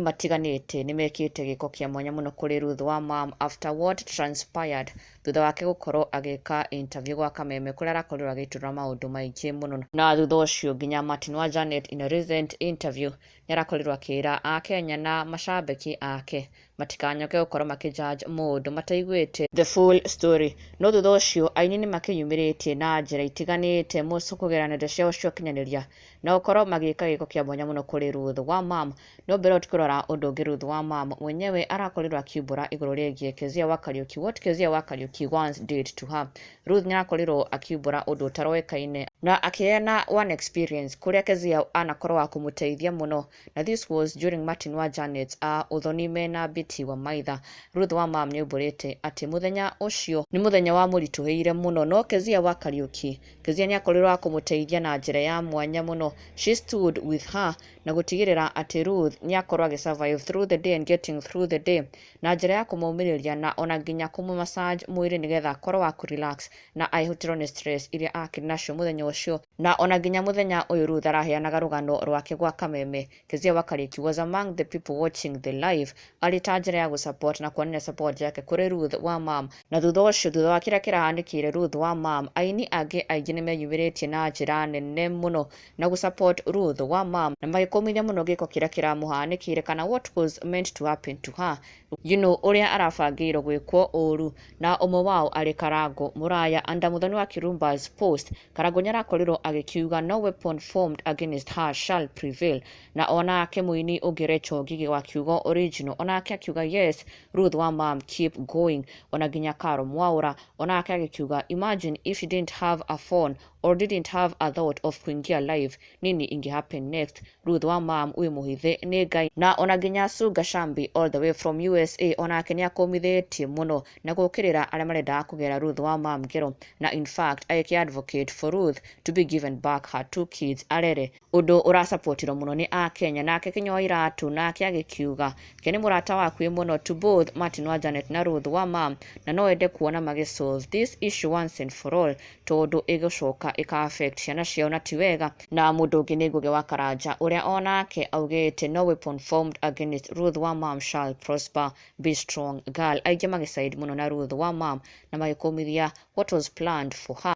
Matiganĩte nĩ mekĩte gĩko kĩa mwanya mũno kũrĩ Ruth wa Mam after what transpired thutha wake gũkorwo agĩka interview gwa Kameme kũrĩa arakorirwo agĩitũrũra maũndũ maingĩ mũno. Na thutha ũcio nginya Martin wa Janet in a recent interview nĩ arakorirwo akĩra akenya na macambĩki ake matikanyoke gũkorwo makĩ judge mũndũ mataiguĩte the full story. No thutha ũcio aini nĩ makĩyumĩrĩtie na njĩra itiganĩte mũco kũgerera nenda ciao cia ũkinyanĩria na gũkorwo magĩka gĩko kĩa mwanya mũno kũrĩ Ruth wa Mam. No mbere tukĩrora ũndũ ũngĩ, Ruth wa Mam mwenyewe arakorirwo akiumbũra igũrũ rĩgiĩ Kezia wa Kariuki, what Kezia wa Kariuki once did to her. Ruth nĩ arakorirwo akiumbũra ũndũ ũtaroĩkaine na akĩheana one experience kũrĩa Kezia anakorwo wa kũmũteithia mũno, na this was during Martin wa Janet's ũthoni mena Betty wa Maitha. Ruth wa Mam nĩ aumbũrĩte atĩ mũthenya ũcio nĩ mũthenya wa mũritũhĩire mũno, no Kezia wa Kariuki, Kezia nĩ akorirwo wa kũmũteithia na njĩra ya mwanya mũno. She stood with her na gũtigĩrĩra atĩ Ruth nĩ akorwo agĩ survive through the day and getting through the day na njĩra ya kũmũmĩrĩria na ona nginya kũmũ massage mwĩrĩ nĩgetha akorwo wa kũ relax na ehũtĩrwo nĩ stress iria akĩrĩ nacio mũthenya ũcio. Na ona nginya mũthenya ũyũ Ruth araheanaga rũgano rwake gwa Kameme, Kezia wa Kariuki was among the people watching the live arĩ ta njĩra ya gũsupport na kuonania support yake kũrĩ Ruth wa Mam. Na thutha ũcio, thutha wa kĩrĩa kĩrahanĩkĩire Ruth wa Mam, aini angĩ aingĩ nĩ meyumĩrĩtie na njĩra nene mũno na gũsupport Ruth wa Mam na magĩkũmithia mũno gĩko kĩrĩa kĩramũhanĩkĩire kana what was meant to happen to her, ũrĩa arabangĩirwo gwĩkwo ũru. Na ũmwe wao arĩ Karango Mũraya. Under Muthoni wa Kirumba's post, Karango nĩ arakorirwo agĩkiuga no weapon formed against her shall prevail. Na onake mũini ũngĩ Rachel Ngigi wa kiugo original onake akiuga, "Yes, Ruth wa Mam, keep going." Ona nginya Caro Mwaura onake agĩkiuga, "Imagine if she didn't have a phone or didn't have a thought of kuingia live, nini inge happen next? Ruth wa Mam wĩ mũhithe nĩ Ngai." Na ona nginya Suga Shambi all the way from USA onake nĩ akũmithĩtie mũno na gũkĩrĩra arĩa marendaga kũgera Ruth wa Mam ngero, na in fact agĩkĩ advocate for Ruth to be given back her two kids arere, ũndũ ũrasapotirwo mũno nĩ akenya. Nake Kinyua wa Iratu nake agĩkiuga ke nĩ mũrata wakuĩ mũno to both Martin wa Janet na Ruth wa Mam, na no ende kuona magĩ solve this issue once and for all tondũ ĩgũcoka ĩka affect ciana ciao na ti wega. Na mũndũ ũngĩ nĩ Ngugi wa Karanja ũrĩa onake augĩte, "No weapon formed against Ruth wa Mam shall prosper. Be strong, girl." Aingĩ magĩcaid mũno na Ruth wa Mam na magĩkũmithia what was planned for her.